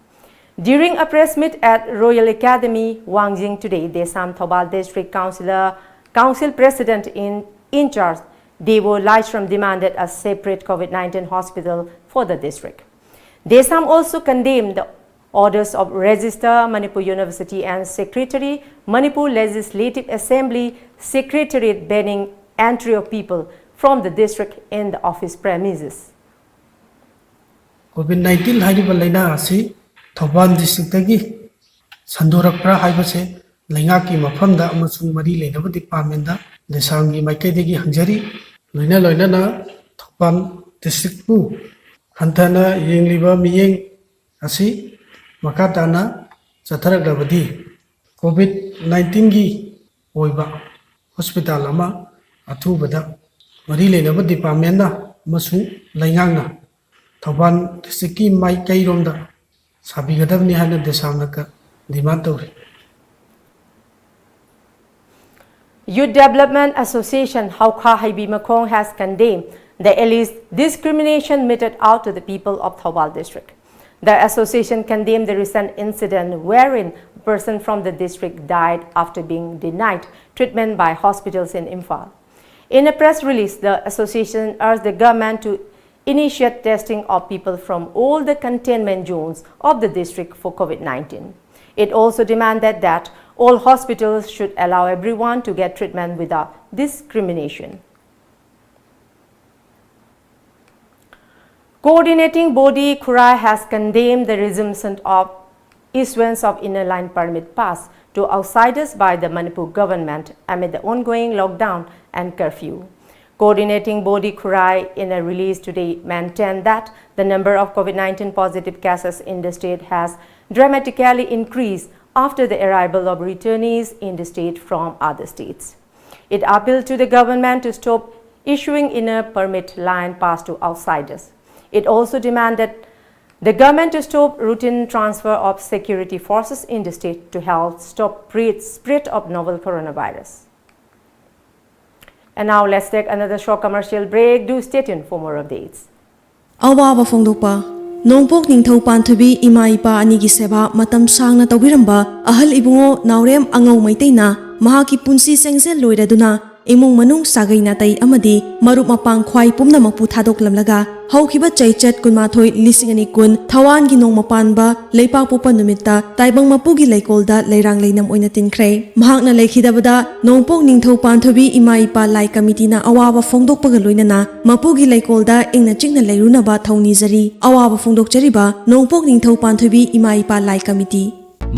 During a press meet at Royal Academy, Wangjing today, Desam Thoubal District Councillor, Council President in, in charge, Devo Laishram demanded a separate COVID nineteen hospital for the district. Desam also condemned the orders of Registrar Manipur University and Secretary Manipur Legislative Assembly Secretariat banning entry of people from the district in the office premises. COVID nineteen ꯍꯥꯏꯔꯤꯕ ꯂꯥꯏꯅꯥ ꯑꯁꯤ ꯊꯧꯕꯥꯜ ꯗꯤꯁꯇ꯭ꯔꯤꯛꯇꯒꯤ ꯁꯟꯗꯣꯔꯛꯄ꯭ꯔꯥ ꯍꯥꯏꯕꯁꯦ ꯂꯩꯉꯥꯛꯀꯤ ꯃꯐꯝꯗ ꯑꯃꯁꯨꯡ ꯃꯔꯤ ꯂꯩꯅꯕ ꯗꯤꯄꯥꯔꯠꯃꯦꯟꯗ ꯗꯦꯁꯥꯝꯒꯤ ꯃꯥꯏꯀꯩꯗꯒꯤ ꯍꯪꯖꯔꯤ꯫ ꯂꯣꯏꯅ ꯂꯣꯏꯅꯅ ꯊꯧꯕꯥꯜ ꯗꯤꯁꯇ꯭ꯔꯤꯛꯄꯨ ꯍꯟꯊꯅ ꯌꯦꯡꯂꯤꯕ ꯃꯤꯠꯌꯦꯡ ꯑꯁꯤ ꯃꯈꯥ ꯇꯥꯅ ꯆꯠꯊꯔꯛꯂꯕꯗꯤ COVID nineteenꯒꯤ ꯑꯣꯏꯕ ꯍꯣꯁꯄꯤꯇꯥꯜ ꯑꯃ ꯑꯊꯨꯕꯗ ꯃꯔꯤ ꯂꯩꯅꯕ ꯗꯤꯄꯥꯔꯠꯃꯦꯟꯅ ꯑꯃꯁꯨꯡ ꯂꯩꯉꯥꯛꯅ ꯊꯧꯕꯥꯜ ꯗꯤꯁꯇ꯭ꯔꯤꯛꯀꯤ ꯃꯥꯏꯀꯩꯔꯣꯝꯗ ꯁꯥꯕꯤꯒꯗꯕꯅꯤ ꯍꯥꯏꯅ ꯗꯦꯁꯥꯝꯅ ꯗꯤꯃꯥꯟ ꯇꯧꯔꯤ꯫ Youth Development Association Haokha Haibi Makhong has condemned the alleged discrimination meted out to the people of Thoubal district. The association condemned the recent incident wherein a person from the district died after being denied treatment by hospitals in Imphal. In a press release, the association urged the government to initiate testing of people from all the containment zones of the district for COVID nineteen. It also demanded that all hospitals should allow everyone to get treatment without discrimination. Coordinating body Khurai has condemned the resumption of issuance of inner line permit pass to outsiders by the Manipur government amid the ongoing lockdown and curfew. Coordinating body Khurai, in a release today, maintained that the number of COVID nineteen positive cases in the state has dramatically increased after the arrival of returnees in the state from other states. It appealed to the government to stop issuing inner permit line pass to outsiders. It also demanded the government to stop routine transfer of security forces in the state to help stop spread of novel coronavirus. And now let's take another short commercial break. Do stay tuned for more updates. ꯑꯋꯥꯕ ꯐꯣꯡꯗꯣꯛꯄ꯫ ꯅꯣꯡꯄꯣꯛ ꯅꯤꯡꯊꯧ ꯄꯥꯟꯊꯣꯏꯕꯤ ꯏꯃꯥ ꯏꯄꯥ ꯑꯅꯤꯒꯤ ꯁꯦꯕꯥ ꯃꯇꯝ ꯁꯥꯡꯅ ꯇꯧꯕꯤꯔꯝꯕ ꯑꯍꯜ ꯏꯕꯨꯡꯉꯣ ꯅꯥꯎꯔꯦꯝ ꯑꯉꯧ ꯃꯩꯇꯩꯅ ꯃꯍꯥꯛꯀꯤ ꯄꯨꯟꯁꯤ ꯆꯦꯡꯖꯦꯜ ꯂꯣꯏꯔꯗꯨꯅ ꯏꯃꯨꯡ ꯃꯅꯨꯡ ꯁꯥꯒꯩ ꯅꯥꯇꯩ ꯑꯃꯗꯤ ꯃꯔꯨꯞ ꯃꯄꯥꯡ ꯈ꯭ꯋꯥꯏ ꯄꯨꯝꯅꯃꯛꯄꯨ ꯊꯥꯗꯣꯛꯂꯝꯂꯒ ꯍꯧꯈꯤꯕ ꯆꯩꯆꯠ ꯀꯨꯟꯃꯥꯊꯣꯏ ꯂꯤꯁꯤꯡ ꯑꯅꯤ ꯀꯨꯟ ꯊꯋꯥꯟꯒꯤ ꯅꯣꯡꯃ ꯄꯥꯟꯕ ꯂꯩꯄꯥꯛꯄꯣꯛꯄ ꯅꯨꯃꯤꯠꯇ ꯇꯥꯏꯕꯪ ꯃꯄꯨꯒꯤ ꯂꯩꯀꯣꯜꯗ ꯂꯩꯔꯥꯡ ꯂꯩꯅꯝ ꯑꯣꯏꯅ ꯇꯤꯟꯈ꯭ꯔꯦ꯫ ꯃꯍꯥꯛꯅ ꯂꯩꯈꯤꯗꯕꯗ ꯅꯣꯡꯄꯣꯛ ꯅꯤꯡꯊꯧ ꯄꯥꯟꯊꯣꯏꯕꯤ ꯏꯃꯥ ꯏꯄꯥ ꯂꯥꯏ ꯀꯃꯤꯇꯤꯅ ꯑꯋꯥꯕ ꯐꯣꯡꯗꯣꯛꯄꯒ ꯂꯣꯏꯅꯅ ꯃꯄꯨꯒꯤ ꯂꯩꯀꯣꯜꯗ ꯏꯪꯅ ꯆꯤꯛꯅ ꯂꯩꯔꯨꯅꯕ ꯊꯧꯅꯤꯖꯔꯤ꯫ ꯑꯋꯥꯕ ꯐꯣꯡꯗꯣꯛꯆꯔꯤꯕ ꯅꯣꯡꯄꯣꯛ ꯅꯤꯡꯊꯧ ꯄꯥꯟꯊꯣꯏꯕꯤ ꯏꯃꯥ ꯏꯄꯥ ꯂꯥꯏ ꯀꯃꯤꯇꯤ꯫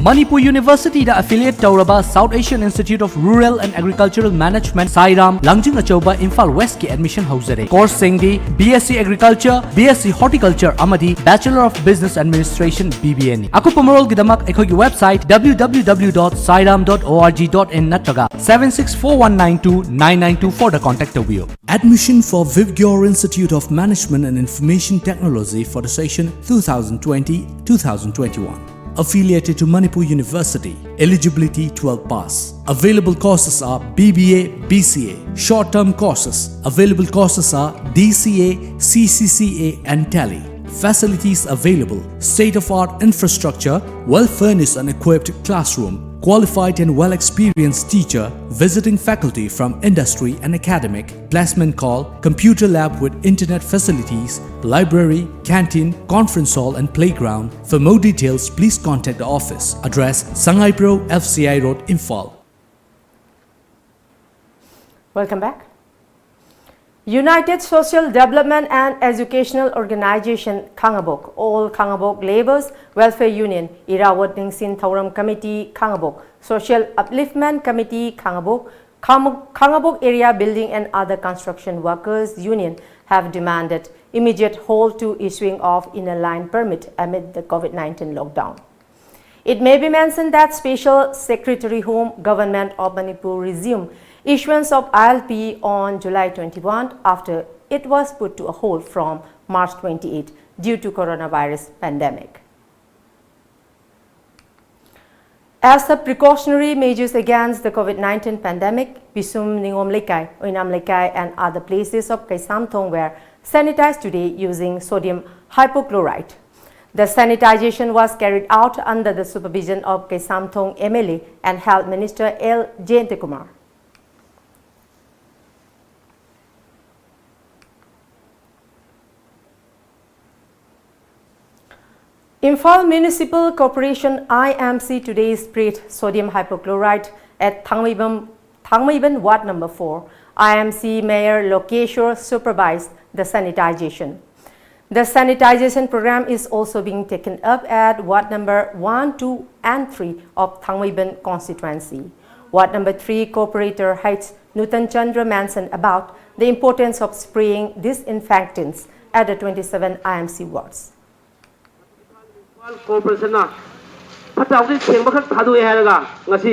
ꯃꯅꯤꯄꯨꯔ ꯌꯨꯅꯤꯚꯔꯁꯤꯇꯤꯗ ꯑꯦꯐꯤꯂꯤꯌꯦꯠ ꯇꯧꯔꯕ South Asian Institute of Rural and Agricultural Management, ꯁꯥꯏꯔꯥꯝ, ꯂꯥꯡꯖꯤꯡ ꯑꯆꯧꯕ, ꯏꯝꯐꯥꯜ ꯋꯦꯁꯀꯤ ꯑꯦꯗꯃꯤꯁꯟ ꯍꯧꯖꯔꯦ꯫ ꯀꯣꯔꯁꯁꯤꯡꯗꯤ BSc Agriculture, BSc Horticulture ꯑꯃꯗꯤ Bachelor of Business Administration, BBAꯅꯤ꯫ ꯑꯀꯨꯞꯄ ꯃꯔꯣꯜꯒꯤꯗꯃꯛ ꯑꯩꯈꯣꯏꯒꯤ website W W W dot sairam dot org dot in ꯅꯠꯇ꯭ꯔꯒ seven six four one nine two nine nine two fourꯗ contact ꯇꯧꯕꯤꯌꯨ꯫ Admission for Vivgyor Institute of Management and Information Technology for the session two thousand twenty, two thousand twenty-one. Affiliated to Manipur University. Eligibility twelve pass. Available courses are BBA, BCA. Short-term courses. Available courses are DCA, CCCA and Tally. Facilities available: state-of-art infrastructure, well-furnished and equipped classroom, qualified and well-experienced teacher, visiting faculty from industry and academic, placement call, computer lab with internet facilities, library, canteen, conference hall and playground. For more details, please contact the office. Address: Sangaipro, FCI Road, Imphal. Welcome back. United Social Development and Educational Organization Khangabok, All Khangabok Labourers Welfare Union, Irawat Ningsin Thauram Committee Khangabok, Social Upliftment Committee Khangabok, Khang- Khangabok Area Building and Other Construction Workers Union have demanded immediate halt to issuing of inner line permit amid the COVID nineteen lockdown. It may be mentioned that Special Secretary Home, Government of Manipur resumed issuance of ILP on July twenty-one after it was put to a hold from March twenty-eight due to coronavirus pandemic. As the precautionary measures against the COVID nineteen pandemic, Bisum Ningom Leikai, Oinam Leikai and other places of Kaisamthong were sanitized today using sodium hypochlorite. The sanitization was carried out under the supervision of Keisamthong M L A and Health Minister L Jayantakumar. Imphal Municipal Corporation I M C today sprayed sodium hypochlorite at Thangmeiban, Thangmeiban Ward number four. I M C Mayor Lokeshwar supervised the sanitization. The sanitization program is also being taken up at Ward number one, two, and three of Thangmeiban constituency. Ward number three Corporator H Nutan Chandra mentioned about the importance of spraying disinfectants at the twenty-seven I M C wards. Corporation ꯅ ꯐꯠꯇ ꯍꯥꯎꯗꯤ ꯁꯦꯡꯕꯈꯛ ꯊꯥꯗꯣꯛꯑꯦ ꯍꯥꯏꯔꯒ ꯉꯁꯤ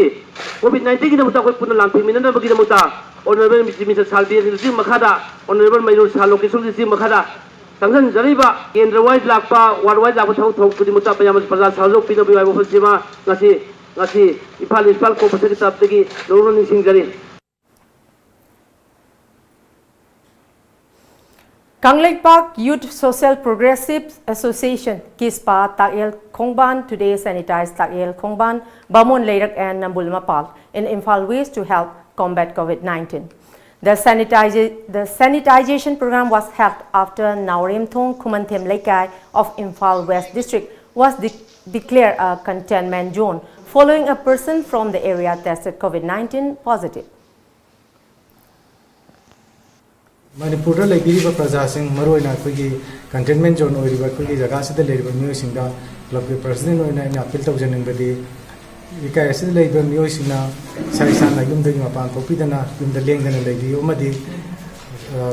ꯀꯣꯚꯤꯗ ꯅꯥꯏꯟꯇꯤꯟꯒꯤꯗꯃꯛꯇ ꯑꯩꯈꯣꯏ ꯄꯨꯟꯅ ꯂꯥꯟꯊꯦꯡꯃꯤꯟꯅꯅꯕꯒꯤꯗꯃꯛꯇ Honourable Minister Sir ꯕꯤꯔꯦꯟꯒꯤ ꯂꯨꯆꯤꯡ ꯃꯈꯥꯗ, Honourable ꯃꯩꯔꯣꯜ Sir ꯂꯣꯀꯦꯁꯣꯔꯒꯤ ꯂꯨꯆꯤꯡ ꯃꯈꯥꯗ ꯆꯪꯁꯤꯟꯖꯔꯤꯕ ꯀꯦꯟꯗ꯭ꯔ ꯋꯥꯏ ꯂꯥꯛꯄ, ꯋꯥꯔꯗ ꯋꯥꯏ ꯂꯥꯛꯄ ꯊꯕꯛ ꯊꯧꯔꯝ ꯈꯨꯗꯤꯡꯃꯛꯇ ꯃꯌꯥꯝ ꯄ꯭ꯔꯖꯥ ꯁꯍꯌꯣꯒ ꯄꯤꯅꯕꯒꯤ ꯋꯥꯐꯝꯁꯤꯃ ꯉꯁꯤ, ꯉꯁꯤ ꯏꯝꯐꯥꯜ Municipal Corporation ꯒꯤ ꯇꯔꯞꯇꯒꯤ ꯅꯧꯅ ꯅꯤꯡꯁꯤꯡꯖꯔꯤ꯫ Kangleipak Youth Social Progressive Association, KISPA, Takyel Khongban today sanitized Takyel Khongban, Bamon Leirak and Nambul Mapal in Imphal West to help combat COVID nineteen. The, sanitiza- the sanitization program was held after Naoremthong Khumanthem Leikai of Imphal West District was de- declared a containment zone following a person from the area tested COVID nineteen positive. ꯃꯅꯤꯄꯨꯔꯗ ꯂꯩꯕꯤꯔꯤꯕ ꯄ꯭ꯔꯖꯥꯁꯤꯡ, ꯃꯔꯨꯑꯣꯏꯅ ꯑꯩꯈꯣꯏꯒꯤ ꯀꯟꯇꯦꯟꯃꯦꯟ ꯖꯣꯟ ꯑꯣꯏꯔꯤꯕ ꯑꯩꯈꯣꯏꯒꯤ ꯖꯒꯥꯁꯤꯗ ꯂꯩꯔꯤꯕ ꯃꯤꯑꯣꯏꯁꯤꯡꯗ ꯀ꯭ꯂꯕꯀꯤ ꯄ꯭ꯔꯁꯤꯗꯦꯟ ꯑꯣꯏꯅ ꯑꯩꯅ ꯑꯄꯤꯜ ꯇꯧꯖꯅꯤꯡꯕꯗꯤ, ꯂꯩꯀꯥꯏ ꯑꯁꯤꯗ ꯂꯩꯔꯤꯕ ꯃꯤꯑꯣꯏꯁꯤꯡꯅ ꯏꯁꯥ ꯏꯁꯥꯅ ꯌꯨꯝꯗꯒꯤ ꯃꯄꯥꯟ ꯊꯣꯛꯄꯤꯗꯅ ꯌꯨꯝꯗ ꯂꯦꯡꯗꯅ ꯂꯩꯕꯤꯌꯨ, ꯑꯃꯗꯤ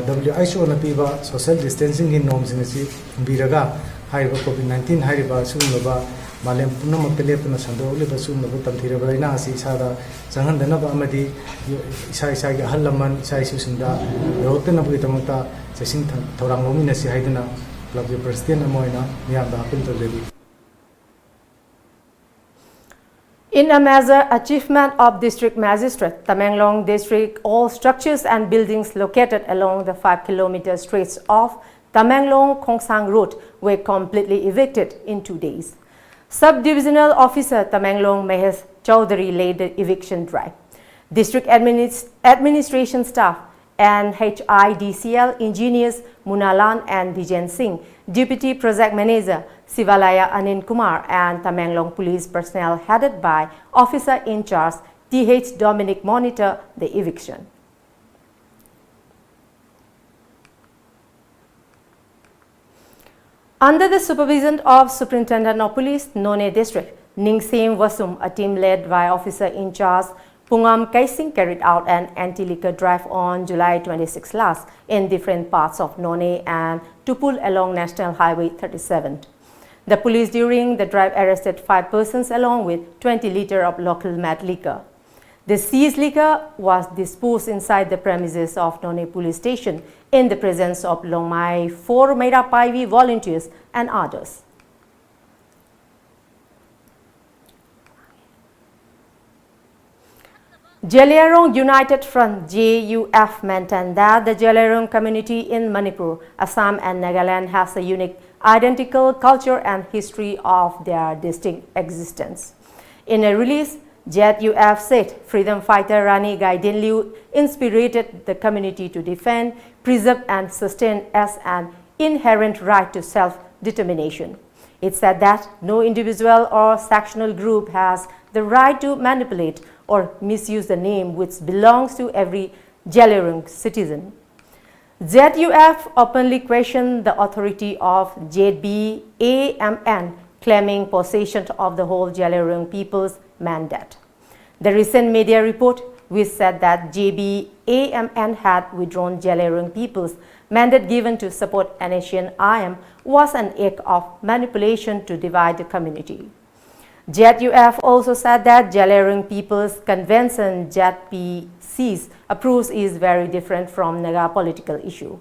ꯗꯕ꯭ꯂꯤꯌꯨ ꯑꯩꯆ ꯑꯣꯅ ꯄꯤꯕ ꯁꯣꯁꯤꯌꯦꯜ ꯗꯤꯁꯇꯦꯟꯁꯤꯡꯒꯤ ꯅꯣꯔꯝꯁꯤꯡ ꯑꯁꯤ ꯏꯟꯕꯤꯔꯒ ꯍꯥꯏꯔꯤꯕ ꯀꯣꯚꯤꯗ ꯅꯥꯏꯟꯇꯤꯟ ꯍꯥꯏꯔꯤꯕ ꯑꯁꯤꯒꯨꯝꯂꯕ ꯃꯥꯂꯦꯝ ꯄꯨꯝꯅꯃꯛꯇ ꯂꯦꯞꯇꯅ ꯁꯟꯗꯣꯛꯂꯤꯕ ꯑꯁꯤꯒꯨꯝꯂꯕ ꯇꯝꯊꯤꯔꯕ ꯂꯥꯏꯅꯥ ꯑꯁꯤ ꯏꯁꯥꯗ ꯆꯪꯍꯟꯗꯅꯕ ꯑꯃꯗꯤ ꯏꯁꯥ ꯏꯁꯥꯒꯤ ꯑꯍꯜ ꯂꯃꯟ, ꯏꯆꯥ ꯏꯁꯨꯁꯤꯡꯗ ꯌꯧꯔꯛꯇꯅꯕꯒꯤꯗꯃꯛꯇ ꯆꯦꯛꯁꯤꯟ ꯊꯧꯔꯥꯡ ꯂꯧꯃꯤꯟꯅꯁꯤ ꯍꯥꯏꯗꯨꯅ ꯀ꯭ꯂꯕꯀꯤ ꯄ꯭ꯔꯁꯤꯗꯦꯟ ꯑꯃ ꯑꯣꯏꯅ ꯃꯤꯌꯥꯝꯗ ꯑꯄꯤꯜ ꯇꯧꯖꯔꯤ꯫ In a major achievement of District Magistrate, Tamenglong District, all structures and buildings located along the five kilometer stretch of Tamenglong Khongsang Road were completely evicted in two days. Sub-Divisional Officer Tamenglong Mahesh Chaudhary led the eviction drive. District administ- administration staff and H I D C L engineers Munalan and Dijen Singh, Deputy Project Manager Sivalaya Anil Kumar, and Tamenglong Police personnel headed by Officer in Charge T H Dominic monitor the eviction. Under the supervision of Superintendent of Police, Noney District, Ningsem Vasum, a team led by Officer in Charge Pungam Kaising carried out an anti-liquor drive on July twenty-six last in different parts of Noney and Tupul along National Highway thirty-seven. The police during the drive arrested five persons along with twenty litre of local mad liquor. The seized liquor was disposed inside the premises of Noney Police Station in the presence of Longmai four Meira Paivi volunteers and others. Zeliangrong United Front, Z U F, maintained that the Zeliangrong community in Manipur, Assam and Nagaland has a unique identical culture and history of their distinct existence. In a release, Z U F said freedom fighter Rani Gaidinliu inspired the community to defend, preserve and sustain as an inherent right to self-determination. It said that no individual or sectional group has the right to manipulate or misuse the name which belongs to every Zeliangrong citizen. Z U F openly questioned the authority of Z B A M N, claiming possession of the whole Zeliangrong people's mandate. The recent media report, which said that Z B A M N had withdrawn Zeliangrong people's mandate given to support N S C N I M, was an act of manipulation to divide the community. Z U F also said that Zeliangrong People's Convention, Z P C's approach is very different from Naga political issue.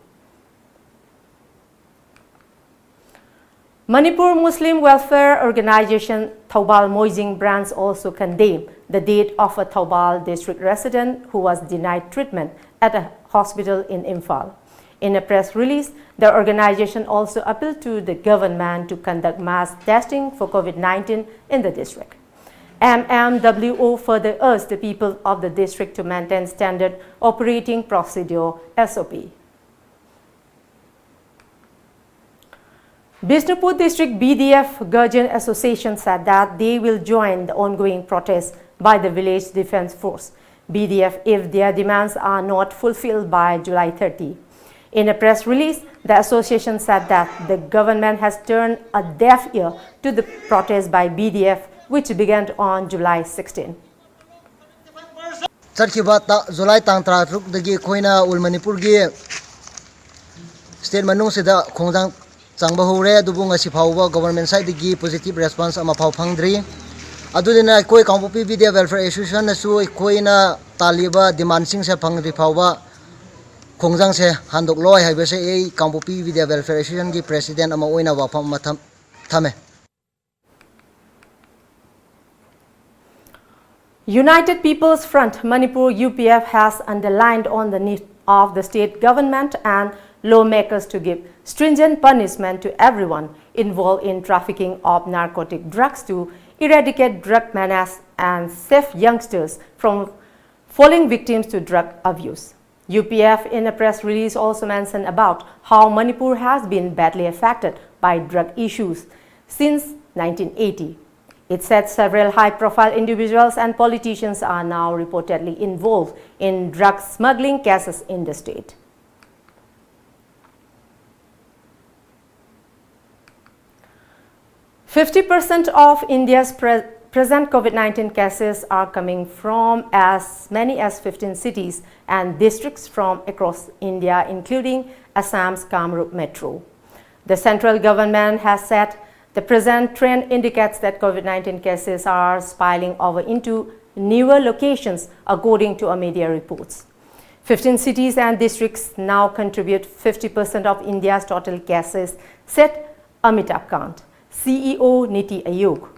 Manipur Muslim Welfare Organization Thoubal Moijing branch also condemned the death of a Thoubal district resident who was denied treatment at a hospital in Imphal. In a press release, the organization also appealed to the government to conduct mass testing for COVID nineteen in the district. M M W O further urged the people of the district to maintain standard operating procedure, S O P. Bishnupur District B D F Guardian Association said that they will join the ongoing protest by the Village Defense Force, B D F, if their demands are not fulfilled by July thirty. In a press release, the association said that the government has turned a deaf ear to the protest by B D F, which began on July sixteen. ꯆꯠꯈꯤꯕ ꯇꯥ- ꯖꯨꯂꯥꯏ ꯇꯥꯡ ꯇꯔꯥꯇꯔꯨꯛꯇꯒꯤ ꯑꯩꯈꯣꯏꯅ ꯑꯣꯜ ꯃꯅꯤꯄꯨꯔꯒꯤ ꯁ꯭ꯇꯦꯠ ꯃꯅꯨꯡꯁꯤꯗ ꯈꯣꯡꯖꯪ ꯆꯪꯕ ꯍꯧꯔꯦ, ꯑꯗꯨꯕꯨ ꯉꯁꯤ ꯐꯥꯎꯕ ꯒꯣꯕꯔꯃꯦꯟ ꯁꯥꯏꯠꯇꯒꯤ ꯄꯣꯖꯤꯇꯤꯚ ꯔꯦꯁꯄꯣꯟꯁ ꯑꯃꯐꯥꯎ ꯐꯪꯗ꯭ꯔꯤ꯫ ꯑꯗꯨꯗꯨꯅ ꯑꯩꯈꯣꯏ ꯀꯥꯡꯄꯣꯛꯄꯤ ꯕꯤꯗ꯭ꯌꯥ ꯋꯦꯜꯐꯤꯌꯔ ꯑꯦꯁꯣꯁꯤꯌꯦꯁꯟꯅꯁꯨ ꯑꯩꯈꯣꯏꯅ ꯇꯥꯜꯂꯤꯕ ꯗꯤꯃꯥꯟꯁꯤꯡꯁꯦ ꯐꯪꯗ꯭ꯔꯤ ꯐꯥꯎꯕ ꯈꯣꯡꯖꯪꯁꯦ ꯍꯟꯗꯣꯛꯂꯣꯏ ꯍꯥꯏꯕꯁꯦ ꯑꯩ ꯀꯥꯡꯄꯣꯛꯄꯤ ꯕꯤꯗ꯭ꯌꯥ ꯋꯦꯜꯐꯤꯌꯔ ꯑꯦꯁꯣꯁꯤꯌꯦꯁꯟꯒꯤ ꯄ꯭ꯔꯦꯁꯤꯗꯦꯟ ꯑꯃ ꯑꯣꯏꯅ ꯋꯥꯐꯝ ꯑꯃ ꯊꯝ- ꯊꯝꯃꯦ꯫ United People's Front Manipur, U P F, has underlined on the need of the state government and lawmakers to give stringent punishment to everyone involved in trafficking of narcotic drugs to eradicate drug menace and save youngsters from falling victims to drug abuse. U P F, in a press release, also mentioned about how Manipur has been badly affected by drug issues since nineteen eighty. It said several high-profile individuals and politicians are now reportedly involved in drug smuggling cases in the state. Fifty percent of India's pre- present COVID nineteen cases are coming from as many as fifteen cities and districts from across India, including Assam's Kamrup Metro. The central government has said the present trend indicates that COVID nineteen cases are spilling over into newer locations, according to a media reports. Fifteen cities and districts now contribute fifty percent of India's total cases, said Amitabh Kant, C E O, NITI Aayog.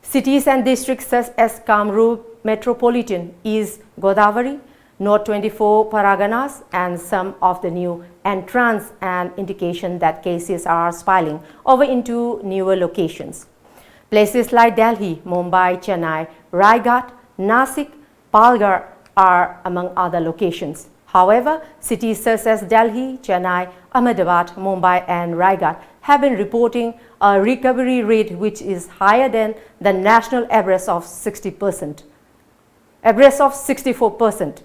Cities and districts such as Kamrup Metropolitan, East Godavari, North twenty-four Parganas, and some of the new entrants, an indication that cases are spilling over into newer locations. Places like Delhi, Mumbai, Chennai, Raigad, Nasik, Palghar are among other locations. However, cities such as Delhi, Chennai, Ahmedabad, Mumbai, and Raigad have been reporting a recovery rate which is higher than the national average of sixty percent, average of sixty-four percent.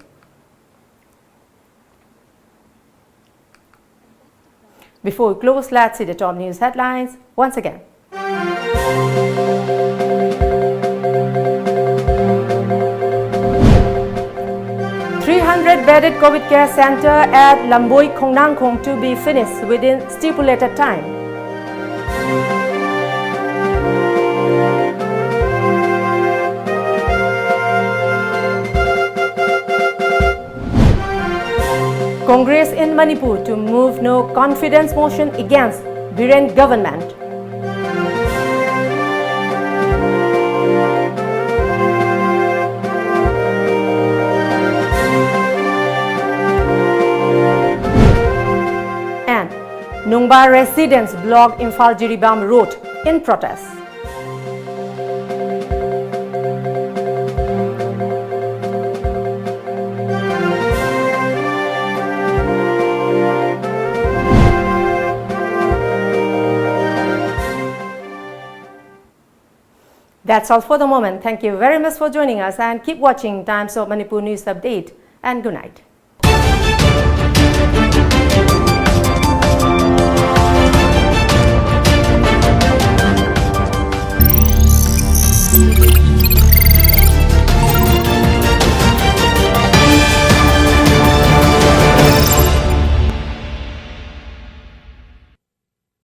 Before we close, let's see the top news headlines once again. Three hundred bedded COVID care center at Lamboi Khongnangkhong to be finished within stipulated time. Congress in Manipur to move no confidence motion against Biren government. And Nungba residents block Imphal Jiribam Road in protest. That's all for the moment. Thank you very much for joining us and keep watching Times of Manipur News Update. And good night.